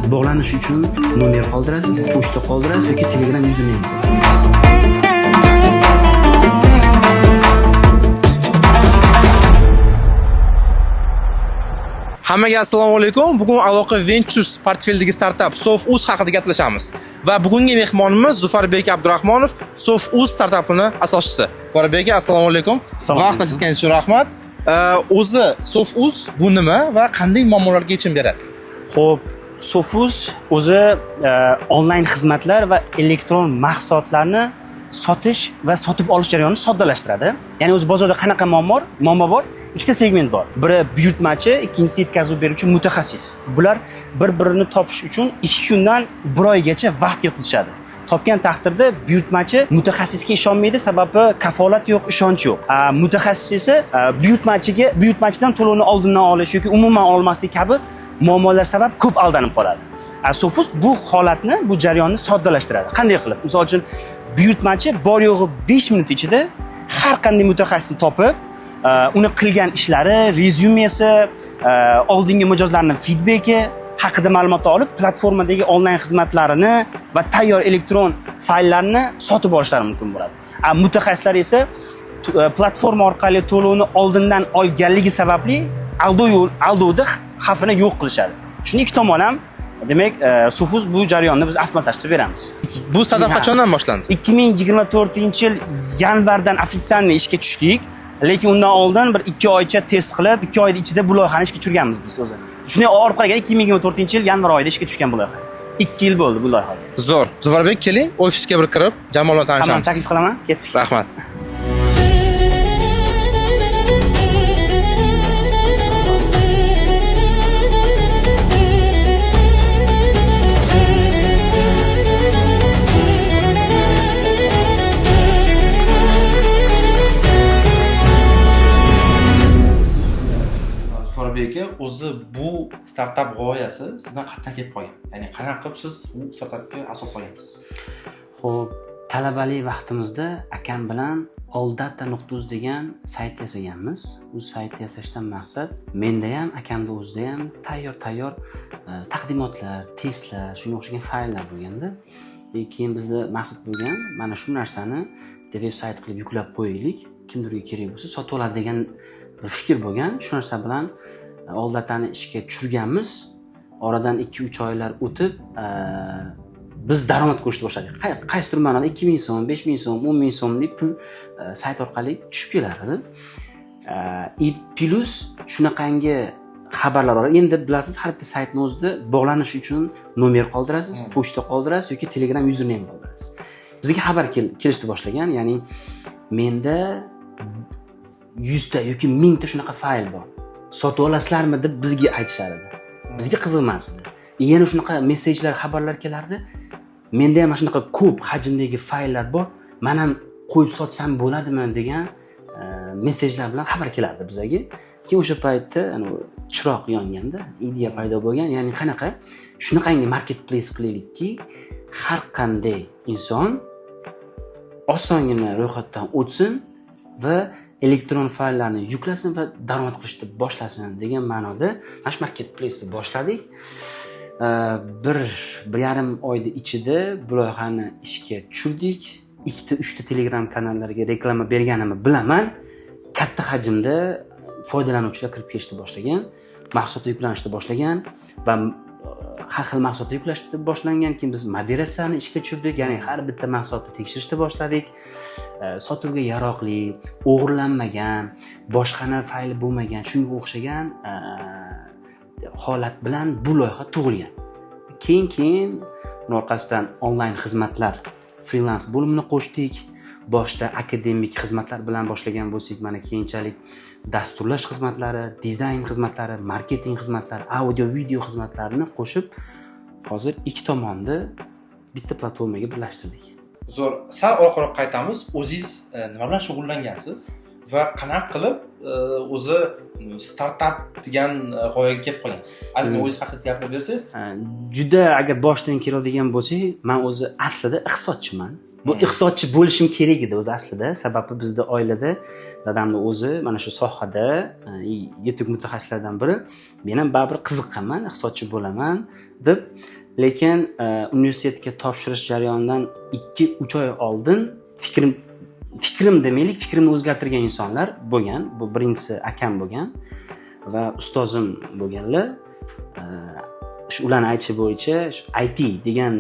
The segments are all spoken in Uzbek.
Bog'lanish uchun nomer qoldirasiz, pochta qoldirasiz yoki Telegram username qoldirasiz. Hammaga assalomu alaykum. Bugun Aloqa Ventures portfelidagi startap SoftUz haqida gaplashamiz. Va bugungi mehmonimiz Zufarbek Abdurahmonov, SoftUz startapini asoschisi. Zufarbek aka, assalomu alaykum. Assalomu Vaqt ajratganingiz uchun rahmat. O'zi SoftUz bu nima va qanday muammolarga yechim beradi? Xo'p, Sofuz o'zi onlayn xizmatlar va elektron mahsulotlarni sotish va sotib olish jarayonini soddalashtiradi. Ya'ni o'zi bozorda qanaqa muammo bor? Muammo bor. Ikkita segment bor. Biri buyurtmachi, ikkinchisi yetkazib beruvchi mutaxassis. Bular bir-birini topish uchun 2 kundan 1 oygacha vaqt ketkazishadi. Topgan taqdirda buyurtmachi mutaxassisga ishonmaydi, sababi kafolat yo'q, ishonch yo'q. Mutaxassis esa buyurtmachiga buyurtmachidan to'lovni oldindan olish yoki umuman olmaslik kabi muammolar sabab ko'p aldanib qoladi. Sofus bu holatni, bu jarayonni soddalashtiradi. Qanday qilib? Misol uchun buyurtmachi bor yo'g'i 5 minut ichida har qanday mutaxassisni topib, uni qilgan ishlari, rezyumesi, oldingi mijozlarning feedbacki haqida ma'lumot olib, platformadagi onlayn xizmatlarini va tayyor elektron fayllarni sotib olishlari mumkin bo'ladi. Mutaxassislar esa platforma orqali to'lovni oldindan olganligi sababli aldovda xavfini yo'q qilishadi. Shuni ikki tomon ham, demak, Sufuz bu jarayonni biz avtomatlashtirib beramiz. Bu startap Ha. qachondan boshlandi? 2024-yil yanvardan ofitsialniy ishga tushdik. Lekin undan oldin bir 2 oycha test qilib, 2 oy ichida bu loyihani ishga tushirganmiz biz o'zi. Shunday olib qaraganda 2024-yil yanvar oyida ishga tushgan bu loyiha. 2 yil bo'ldi bu loyiha. Zo'r. Zufarbek, keling, ofisga bir kirib, jamoa bilan Tamam, tanishamiz. taklif qilaman. Ketdik. Rahmat. Zufarbek aka, o'zi bu startap g'oyasi sizdan qayerdan kelib qolgan? Ya'ni qanaqa qilib siz bu startapga asos solgansiz? Xo'p, talabalik vaqtimizda akam bilan alldata.uz degan sayt yasaganmiz. U saytni yasashdan maqsad menda ham, akamda o'zida ham tayyor taqdimotlar, testlar, shunga o'xshagan fayllar bo'lganda, keyin bizda maqsad bo'lgan mana shu narsani bitta veb sayt qilib yuklab qo'yaylik, kimdirga kerak bo'lsa sotib oladi degan bir fikr bo'lgan. Shu narsa bilan Alldatani ishga tushirganmiz. Oradan 2-3 oylar o'tib, biz daromad ko'rishni boshladik. Qaysidir ma'noda 2000 so'm, 5000 so'm, 10000 so'mlik pul sayt orqali tushib kelar edi. И plus shunaqangi xabarlar bor. Endi bilasiz, har bir saytni o'zida bog'lanish uchun nomer qoldirasiz, pochta qoldirasiz yoki Telegram username qoldirasiz. Bizga xabar kelishni boshlagan, ya'ni menda 100 ta yoki 1000 ta shunaqa fayl bor. Sotib olasizlarmi deb bizga aytishar edi. Bizga qiziq emas edi. Yana shunaqa messejlar, xabarlar kelardi. Menda ham mana shunaqa ko'p hajmdagi fayllar bor. Men ham qo'yib sotsam bo'ladimi degan messejlar bilan xabar kelardi bizga. Keyin o'sha paytda chiroq yonganda ideya paydo bo'lgan, ya'ni qanaqa shunaqangi marketplace qilaylikki, har qanday inson osongina ro'yxatdan o'tsin va elektron fayllarni yuklasin va daromad qilishni boshlasin degan ma'noda mana shu marketplace'ni boshladik. Bir yarim oyda ichida bu loyihani ishga tushirdik. 2-3 Telegram kanallarga reklama berganimni bilaman. Katta hajmda foydalanuvchilar kirib kelishni boshlagan, mahsulot yuklanishni boshlagan va har xil mahsulot yuklashni boshlangan. Keyin biz moderatsiyani ishga tushirdik, ya'ni har bitta mahsulotni tekshirishni boshladik. Sotuvga yaroqli, o'g'irlanmagan, boshqani fayli bo'lmagan, shunga o'xshagan holat bilan bu loyiha tug'ilgan. Keyin uni orqasidan onlayn xizmatlar, freelance bo'limini qo'shdik. Boshda akademik xizmatlar bilan boshlagan bo'lsak, mana keyinchalik dasturlash xizmatlari, dizayn xizmatlari, marketing xizmatlari, audio, video xizmatlarini qo'shib, hozir ikki tomonni bitta platformaga birlashtirdik. Zo'r. Sal orqaroq qaytamiz. O'zingiz nima bilan shug'ullangansiz va qanaqa qilib o'zi startap degan g'oyaga kelib qolgansiz? Ozgina o'zingiz haqingizda gapirib bersangiz. Juda agar boshdan keladigan bo'lsak, men o'zi aslida iqtisodchiman. Bu iqtisodchi bo'lishim kerak edi o'zi aslida. Sababi bizda oilada dadamni o'zi mana shu sohada yetuk mutaxassislardan biri. Men ham baribir qiziqqanman, iqtisodchi bo'laman deb. Lekin universitetga topshirish jarayonidan 2-3 oy oldin fikrim demaylik, fikrimni o'zgartirgan insonlar bo'lgan. Bu birinchisi akam bo'lgan va ustozim bo'lganlar. Shu ularni aytishi bo'yicha shu IT degan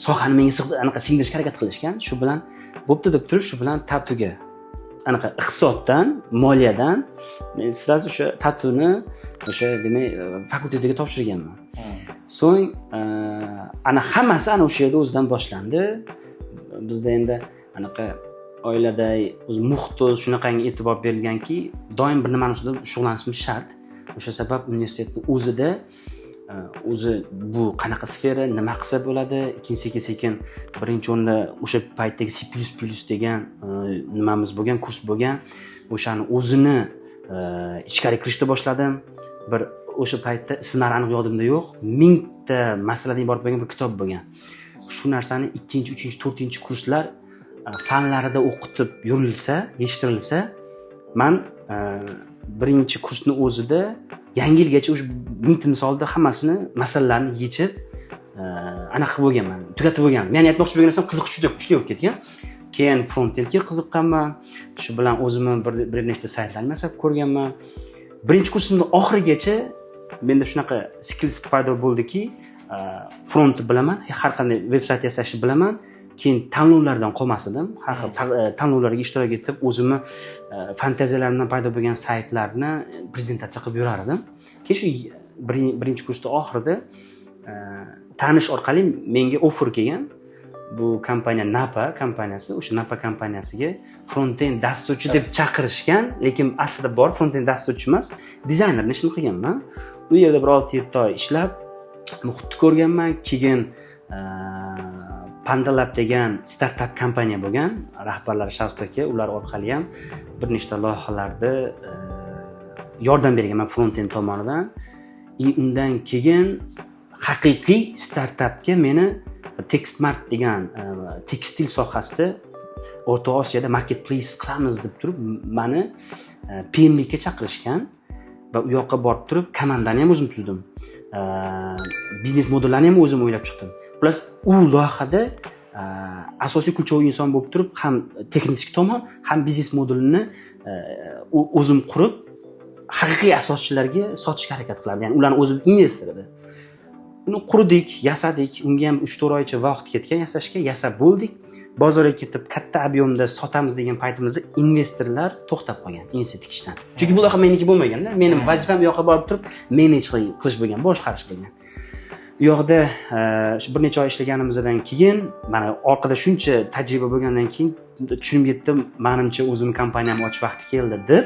sohani menga anaqa singdirishga harakat qilishgan. Shu bilan bo'pti deb turib, shu bilan TATUga anaqa iqtisoddan, moliyadan men сразу o'sha TATUni o'sha demak fakultetiga topshirganman. So'ng ana hammasi ana o'sha yerda o'zidan boshlandi. Bizda endi anaqa oilada o'zi muhit shunaqangi e'tibor berilganki, doim bir nimani ustida shug'ullanishimiz shart. O'sha sabab universitetni o'zida o'zi bu qanaqa sfera, nima qilsa bo'ladi, keyin sekin sekin birinchi o'rinda o'sha paytdagi C++ degan nimamiz bo'lgan, kurs bo'lgan, o'shani o'zini ichkari kirishni boshladim. Bir o'sha paytda ismlari aniq yodimda yo'q, 1000 ta masaladan iborat bo'lgan bir kitob bo'lgan. Shu narsani 2, 3, 4 kurslar fanlarida o'qitib yurilsa, yetishtirilsa, man birinchi kursni o'zida yangi yilgacha o'sha 1000 ta misolda hammasini masalalarni yechib, anaqa qilib bo'lganman, tugatib bo'lganman. Ya'ni aytmoqchi bo'lgan narsam, qiziqish juda kuchli bo'lib ketgan. Keyin frontendga qiziqqanman, shu bilan o'zimni bir nechta saytlarni yasab ko'rganman. Birinchi kursimni oxirigacha menda shunaqa skills paydo bo'ldiki, frontni bilaman, har qanday veb sayt yasashni bilaman. Keyin tanlovlardan qolmas edim, har xil tanlovlarga ishtirok etib, o'zimni fantaziyalarimdan paydo bo'lgan saytlarni prezentatsiya qilib yurar edim. Keyin shu birinchi kursda oxirida tanish orqali menga offer kelgan. Bu kompaniya Napa kompaniyasi, o'sha Napa kompaniyasiga frontend dasturchi deb chaqirishgan, lekin aslida bor frontend dasturchi emas, dizaynerni ishini qilganman. U yerda bir 6-7 oy ishlab muhitni ko'rganman. Keyin Pandalab degan startap kompaniya bo'lgan, rahbarlari Shahzod aka, ular orqali ham bir nechta loyihalarda yordam berganman frontend tomonidan. И undan keyin haqiqiy startapga meni Textmart degan tekstil sohasida O'rta Osiyoda marketplace qilamiz deb turib mani PMlikka chaqirishgan va u yoqqa borib turib komandani ham o'zim tuzdim, biznes modellarni ham o'zim o'ylab chiqdim. Xullas, u loyihada asosiy ключевой inson bo'lib turib, ham texnik tomon, ham biznes modelini o'zim qurib, haqiqiy asoschilarga sotishga harakat qilardim. Ya'ni ularni o'zi investor edi. Uni qurdik, yasadik. Unga ham 3-4 oycha vaqt ketgan yasashga. Yasab bo'ldik, bozorga ketib katta объем da sotamiz degan paytimizda investorlar to'xtab qolgan investitsiya tikishdan, chunki bu loyiha meniki bo'lmaganda. Meni vazifam u yoqqa borib turib manage qilish bo'lgan, boshqarish bo'lgan. U yoqda shu bir necha oy ishlaganimizdan keyin, mana orqada shuncha tajriba bo'lgandan keyin tushunib yetdim, manimcha o'zimni kompaniyamni ochish vaqti keldi deb,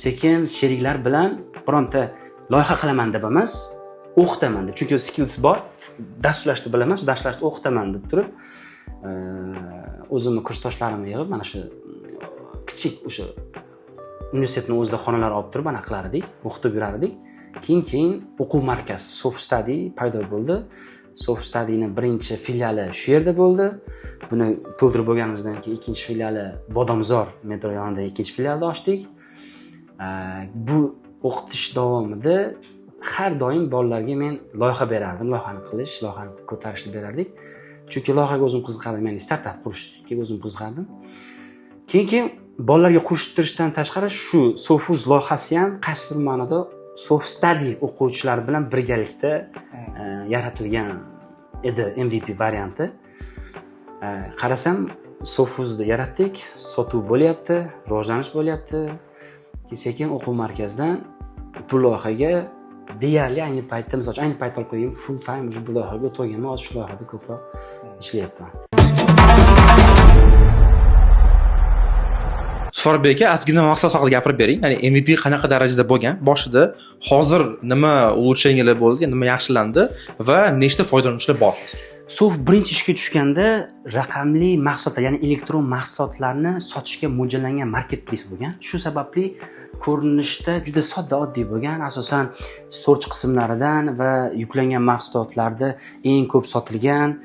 sekin sheriklar bilan bironta loyiha qilaman deb emas, o'qitaman deb, chunki skills bor, dasturlashni bilaman, shu dasturlashni o'qitaman deb turib, o'zimni kursdoshlarimni yig'ib, mana shu kichik o'sha universitetni o'zida xonalar olib turib anaqa qilar edik, o'qitib yurar edik. Keyin o'quv markazi Soft Study paydo bo'ldi. Soft Studyni birinchi filiali shu yerda bo'ldi. Buni to'ldirib bo'lganimizdan keyin ikkinchi filiali Bodomzor metro yonida ikkinchi filialni ochdik. Bu o'qitish davomida har doim bolalarga men loyiha berardim, loyihani qilish, loyihani ko'tarishni berardik, chunki loyihaga o'zim qiziqardim, ya'ni startap qurishga o'zim qiziqardim. Keyin bolalarga qurishtirishdan tashqari shu Sofuz loyihasi ham qaysidir ma'noda Soft Study o'quvchilari bilan birgalikda yaratilgan edi, MVP varianti. Qarasam, Sofuzni yaratdik, sotuv bo'lyapti, rivojlanish bo'lyapti. Keyin sekin o'quv markazidan bu loyihaga deyarli ayni paytda, misol uchun, ayni paytda olib qo'ygan full time уже bu loyihaga o'tib olganman. Hozir shu loyihada ko'proq ishlayapman. Zufarbek aka, ozgina mahsulot haqida gapirib bering. Ya'ni MVP qanaqa darajada bo'lgan boshida, hozir nima улучшения lar bo'ldi, nima yaxshilandi va nechta foydalanuvchilar bor hozir? Sof birinchi ishga tushganda raqamli mahsulotlar, ya'ni elektron mahsulotlarni sotishga mo'ljallangan marketplace bo'lgan. Shu sababli ko'rinishda juda sodda, oddiy bo'lgan, asosan search qismlaridan va yuklangan mahsulotlarda eng ko'p sotilgan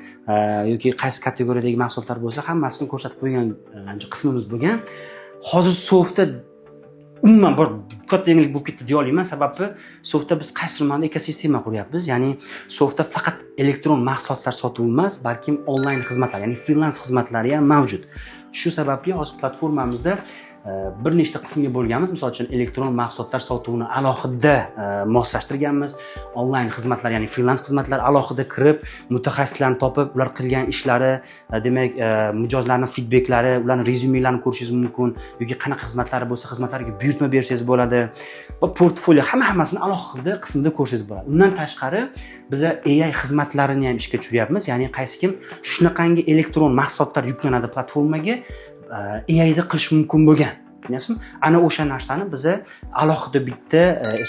yoki qaysi kategoriyadagi mahsulotlar bo'lsa, hammasini ko'rsatib qo'ygan qismimiz bo'lgan. Hozir Sofda umuman bir katta yangilik bo'lib ketdi deya olmayman, sababi Sofda biz qaysi ma'noda ekosistema quryapmiz, ya'ni Sofda faqat elektron mahsulotlar sotuvi emas, balkim onlayn xizmatlar, ya'ni frilans xizmatlari ham mavjud. Shu sababli hozir platformamizda bir nechta qismga bo'lganmiz. Misol uchun, elektron mahsulotlar sotuvini alohida moslashtirganmiz, onlayn xizmatlar, ya'ni frilans xizmatlar alohida kirib, mutaxassislarni topib, ular qilgan ishlari, demak, mijozlarni feedbacklari, ularni rezyumelarini ko'rishingiz mumkin yoki qanaqa xizmatlari bo'lsa, xizmatlarga buyurtma bersangiz bo'ladi va portfolio, hammasini alohida qismda ko'rishingiz bo'ladi. Undan tashqari biza AI xizmatlarini ham ishga tushiryapmiz, ya'ni qaysi kim shunaqangi elektron mahsulotlar yuklanadi platformaga, AIda qilish mumkin bo'lgan, tushunyapsizmi, ana o'sha narsani biza alohida bitta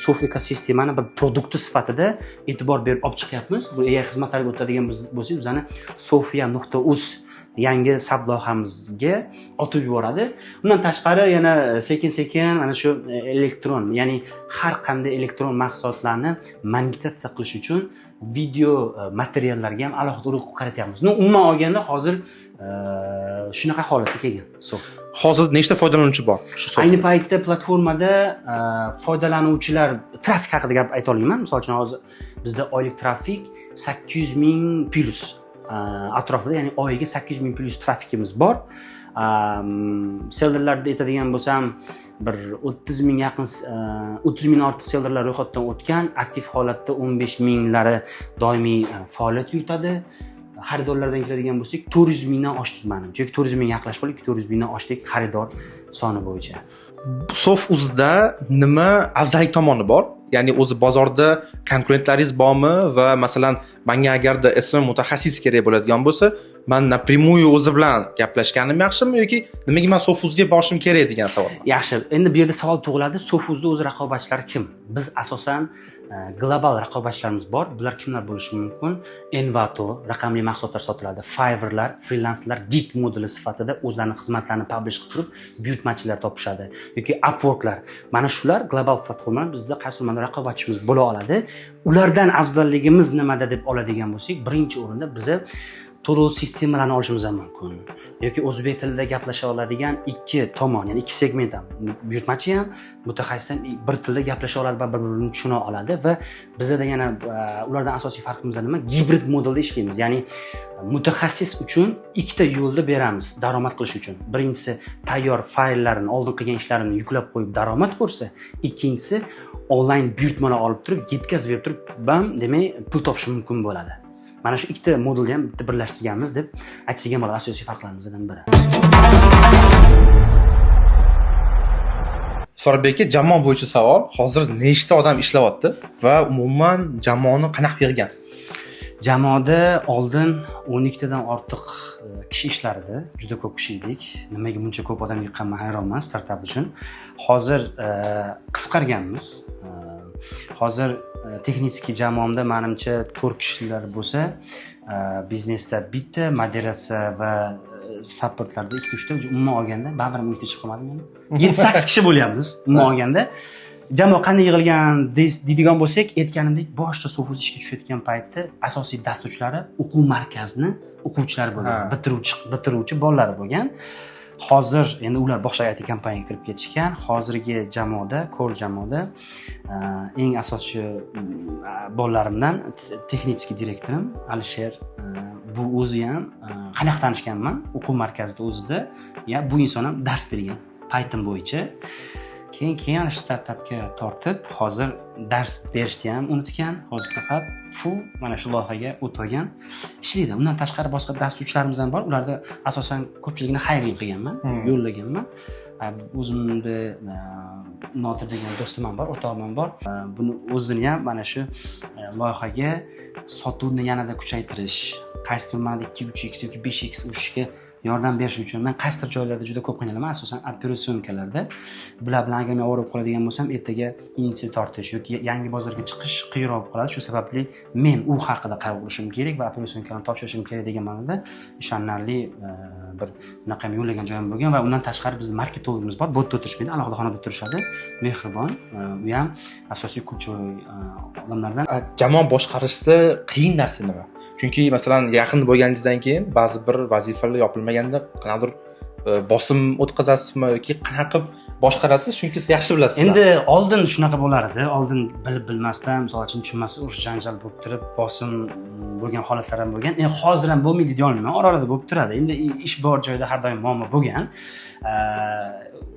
Sof ekosistemani bir продукт i sifatida e'tibor berib olib chiqyapmiz. Bu AI xizmatlariga o'tadigan bo'lsak, bizani sofia.uz yangi sub loyihamizga otib yuboradi. Undan tashqari yana sekin sekin mana shu elektron, ya'ni har qanday elektron mahsulotlarni monetizatsiya qilish uchun video materiallarga ham alohida urg'u qaratyapmiz. Ну, umuman olganda hozir shunaqa holatga kelgan Sof. Hozir nechta foydalanuvchi bor shu Sofda? Ayni paytda platformada foydalanuvchilar, trafik haqida gap ayta olmayman. Misol uchun, hozir bizda oylik trafik 800 ming plyus atrofida, ya'ni oyiga 800 ming plyus trafikimiz bor. Sellerlarda aytadigan bo'lsam, bir 30 ming yaqin, 30 mingdan ortiq sellerlar ro'yxatdan o'tgan, aktiv holatda 15 minglari doimiy faoliyat yuritadi. Xaridorlardan keladigan bo'lsak, 400 mingdan oshdik manimcha yoki 400 mingga yaqinlashib qoldik, 400 mingdan oshdik xaridor soni bo'yicha. Sof uzda nima afzallik tomoni bor? Ya'ni o'zi bozorda konkurentlaringiz bormi va masalan, manga agarda SMM mutaxassis kerak bo'ladigan bo'lsa, man напрямую o'zi bilan gaplashganim yaxshimi yoki nimaga man Sofuzga borishim kerak degan savol. Yaxshi, endi bu yerda savol tug'iladi: Sofuzni o'zi raqobatchilari kim? Biz asosan global raqobatchilarimiz bor. Bular kimlar bo'lishi mumkin? Envato, raqamli mahsulotlar sotiladi, Fiverrlar, frilanslar gig modeli sifatida o'zlarini xizmatlarini publish qilib turib buyurtmachilar topishadi yoki Upworklar. Mana shular global platformalar bizda qaysi ma'noda raqobatchimiz bo'la oladi. Ulardan afzalligimiz nimada deb oladigan bo'lsak, birinchi o'rinda biza to'lov sistemalarini olishimiz ham mumkin yoki o'zbek tilida gaplasha oladigan ikki tomon, ya'ni ikki segment ham, buyurtmachi ham, mutaxassis ham bir tilda gaplasha oladi va bir birini tushuna oladi. Va bizada yana ulardan asosiy farqimiz nima? Gibrid modelda ishlaymiz, ya'ni mutaxassis uchun ikkita yo'lni beramiz daromad qilish uchun. Birinchisi, tayyor fayllarini, oldin qilgan ishlarini yuklab qo'yib daromad ko'rsa, ikkinchisi, onlayn buyurtmalar olib turib, yetkazib berib turib bam, demak, pul topishi mumkin bo'ladi. Mana shu ikkita modulni ham bitta birlashtirganmiz deb aytsak ham bo'ladi, asosiy farqlarimizdan biri. So'rabek aka, jamoa bo'yicha savol. Hozir nechta odam ishlayapti va umuman jamoani qanaqa yig'gansiz? Jamoada oldin 12 tadan ortiq kishi ishlardi. Juda ko'p kishi edik. Nimaga buncha ko'p odam yiqqanman, hayronman startap uchun. Hozir qisqarganmiz. Hozir texnik jamoamda manimcha to'rt kishilar bo'lsa, biznesda bitta, moderatsiya va supportlarda ikkita, uchta, umuman olganda baribir ham 12ta chiqib qolmadimi, yana 7-8 kishi bo'lyapmiz umuman olganda. Jamoa qanday yig'ilgan deydigan bo'lsak, aytganimdek, boshida Sofuz ishga tushayotgan paytda asosiy dasturchilari o'quv markazini o'quvchilari bo'lgan, bitiruvchi bolalari bo'lgan. Hozir endi ular boshqa IT kompaniyaga kirib ketishgan. Hozirgi jamoada, core jamoada eng asosiy bolalarimdan технический direktorim Alisher. Bu o'zi ham qanaqa tanishganman? O'quv markazida o'zida ya bu inson ham dars bergan Python bo'yicha. Keyin ana shu startapga tortib, hozir dars berishni ham unutgan, hozir faqat full mana shu loyihaga o't olgan, ishlaydi. Undan tashqari boshqa dasturchilarimiz ham bor, ularda asosan ko'pchiligini hiring qilganman, yo'llaganman. O'zimni Nodir degan do'stim ham bor, o'rtog'im ham bor. Buni o'zini ham mana shu loyihaga sotuvni yanada kuchaytirish, qaysidir ma'noda 2-3 x yoki 5 x o'sishga Yordam berish uchun men qaysidir joylarda juda ko'p qiynalaman, asosan операционка larda. Bular bilan agar men ovora bo'lib qoladigan bo'lsam, ertaga investitsiya tortish yoki yangi bozorga chiqish qiyinroq bo'lib qoladi. Shu sababli men u haqida qayg'urishim kerak va операционка larni topshirishim kerak degan ma'noda ishonarli bir bunaqa ham yo'llagan joyim bo'lgan. Va undan tashqari bizni marketologimiz bor, bu yerda o'tirishmaydi, alohida xonada turishadi, mehribon. U ham asosiy ключевой odamlardan. Jamoa boshqarishda qiyin narsa nima? Chunki masalan yaqin bo'lganingizdan keyin ba'zi bir vazifalar yopilmaganda qanaqadir bosim o'tkazasizmi yoki qanaqa qilib boshqarasiz? Chunki siz yaxshi bilasiz. Endi oldin shunaqa bo'lar edi. Oldin bilib bilmasdan, misol uchun, tushunmasdan urush janjal bo'lib turib, bosim bo'lgan holatlar ham bo'lgan. Endi hozir ham bo'lmaydi deya olmayman, ora orada bo'lib turadi. Endi ish bor joyda har doim muammo bo'lgan,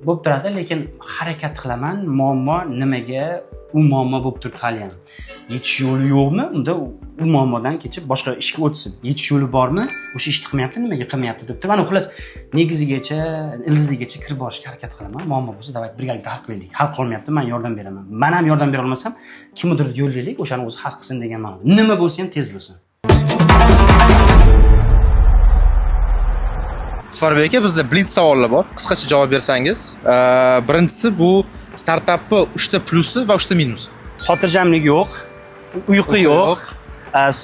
bo'lib turadi, lekin harakat qilaman muammo nimaga u muammo bo'lib turibdi hali ham, yechish yo'li yo'qmi, unda u muammodan kechib boshqa ishga o'tsin, yechish yo'li bormi, o'sha ishni qilmayapti, nimaga qilmayapti deb turib, ana xullas negizigacha, ildizigacha kirib borishga harakat qilaman. Muammo bo'lsa, давай birgalikda hal qilaylik, hal qilolmayapti, man yordam beraman, man ham yordam bera olmasam kimnidir yo'llaylik, o'shani o'zi hal qilsin degan ma'noda. Nima bo'lsa ham tez bo'lsin. Safarbek aka, bizda blitz savollar bor, qisqacha javob bersangiz. Birinchisi, bu startapni 3 ta plusi va 3 ta minusi. Xotirjamlik yo'q, uyqu yo'q,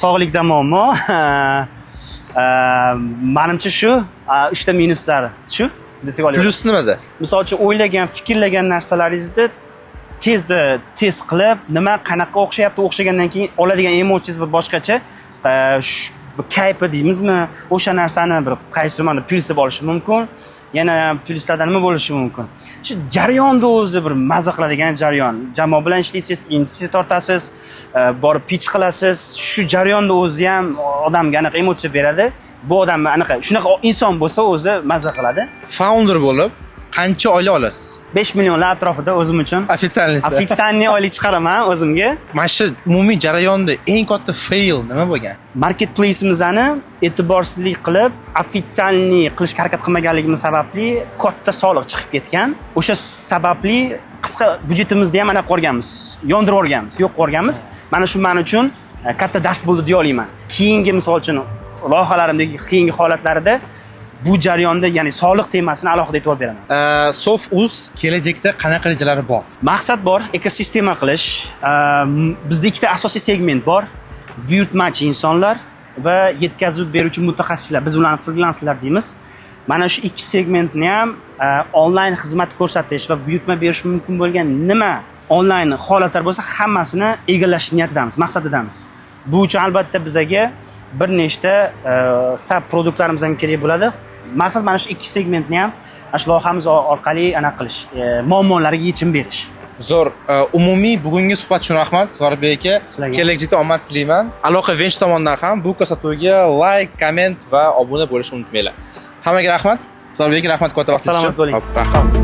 sog'likda muammo. Manimcha shu 3 ta minuslari shu desak oladi. Plusi nimada? Misol uchun, o'ylagan, fikrlagan narsalaringizni tezda tez qilib, nima qanaqa o'xshayapti, o'xshagandan keyin oladigan emotsiyangiz bir boshqacha, kayfi deymizmi, o'sha narsani bir qaysidir ma'noda plyus deb olishi mumkin. Yana plyuslardan nima bo'lishi mumkin? Shu jarayonda o'zi bir maza qiladigan jarayon. Jamoa bilan ishlaysiz, investitsiya tortasiz, borib pitch qilasiz. Shu jarayonda o'zi ham odamga anaqa emotsiya beradi. Bu odam anaqa shunaqa inson bo'lsa o'zi maza qiladi. Founder bo'lib qancha oylik olasiz? 5 millionlar atrofida o'zim uchun. Официальный. Официальный oylik chiqaraman o'zimga. Mana shu umumiy jarayonda eng katta fail nima bo'lgan? Marketplace'imizni e'tiborsizlik qilib, официальный qilishga harakat qilmaganligimiz sababli katta soliq chiqib ketgan. O'sha sababli qisqa byudjetimizni ham ana qolganmiz, yondirib yuborganmiz, yo'q qilganmiz. Mana shu men uchun katta dars bo'ldi deya olaman. Keyingi misol uchun loyihalarimdagi keyingi holatlarida bu jarayonda, ya'ni soliq temasini alohida e'tibor beraman. Sof.uz kelajakda qanaqa rejalari bor? Maqsad bor, ekosistema qilish. Bizda ikkita asosiy segment bor. Buyurtmachi insonlar va yetkazib beruvchi mutaxassislar. Biz ularni freelanserlar deymiz. Mana shu ikki segmentni ham onlayn xizmat ko'rsatish va buyurtma berish mumkin bo'lgan nima onlayn holatlar bo'lsa, hammasini egallash niyatidamiz, maqsadidamiz. Bu uchun albatta bizaga bir nechta sub produktlarimiz ham kerak bo'ladi. Maqsad mana shu ikki segmentni ham mana shu loyihamiz orqali anaqa qilish, muammolarga yechim berish. Zo'r. Umumiy bugungi suhbat uchun rahmat, Safarbek aka. Sizlarga. Kelajakda omad tilayman. Aloqa Vench tomonidan ham bu ko'rsatuvga like, komment va obuna bo'lishni unutmanglar. Hammaga rahmat. Safarbek aka, rahmat katta vaqtingiz uchun. Salomat bo'ling. Hop, rahmat.